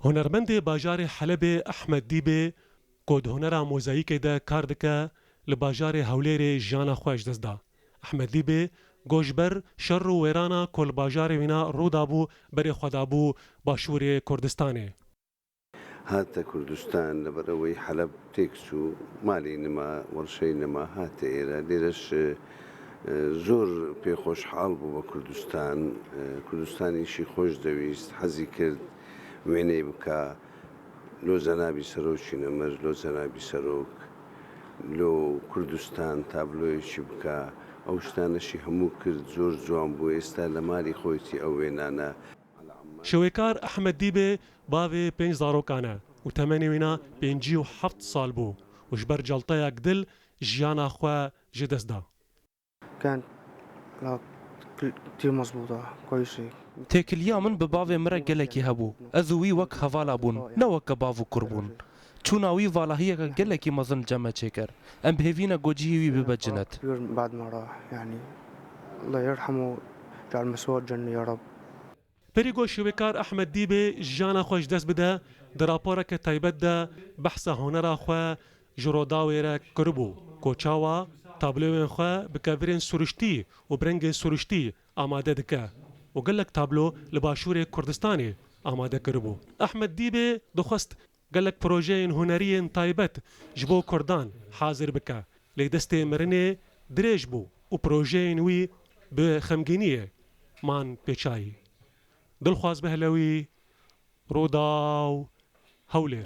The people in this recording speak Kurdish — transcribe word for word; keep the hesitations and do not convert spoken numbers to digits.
Hunermendê bajarê Helebê Ehmed Dîbê ku di hunera mozayîkê de kar dike, li bajarê Hewlêrê jiyana xwe ji dest da. Ehmed Dîbê got ji ber şer û wêrana ku li bajarê wîna rû dabû, berê xwe dabû Başûrê Kurdistanê. هاتە کوردستان لەبەرئەوەی حەلەب تێکچوو، مالی نما، وەرشەی نما، هاتە ئێرە. لێرەش، ئە، زۆر پێ خۆشحاڵ بوو بە کوردستان. ئە، کوردستان ئیشی خۆش دەویست، حەزی کرد وێنەی بکا لۆ جەنابی سەرۆکی نەمر، لۆ جەنابی سەرۆک، لۆ کوردستان تابلۆیەکی بکا. ئەو شتانەشی هەموو کرد، زۆر جوان بوو. ئێستا لە مالی خۆیەتی ئەو وێنانە. Şêwekar Ehmed Dîbê bavê pênc zarokan e û temenê wîna pêncî û heft sal bû û ji ber celteyek dil jiyana xwe ji dest da. كانت علاقة كتير مضبوطة، كويسة. Têkiliya min bi bavê min re gelekî hebû. Ez û wî wek hevala bûn, ne weke bav û kur bûn. Çûna wî valahiyeke gelekî mezin li cem me çêkir. Em bi hêvî ne ku cihê wî bibe cinet. كبير بعد ما راح، يعني، الله يرحمه، يجعل مثواه الجنة يا رب. Berî ku şêwekar Ehmed Dîbê jiyana xwe ji dest bide, di raporeke taybet de behsa hunera xwe ji Rodawê re kiribû, ku çawa tabloyên xwe bi kevirên siruştî û bi rengên siruştî amade dike û gelek tablo li Başûrê Kurdistanê amade kiribû. Ehmed Dîbê dixwest gelek projeyên hunerî yên taybet ji bo Kurdan hazir bike, lê destê mirinê dirêj bû û projeyên wî bi xemgîniyê man pêçayî. Dilxwaz Behlewî, Rûdaw, Hewlêr.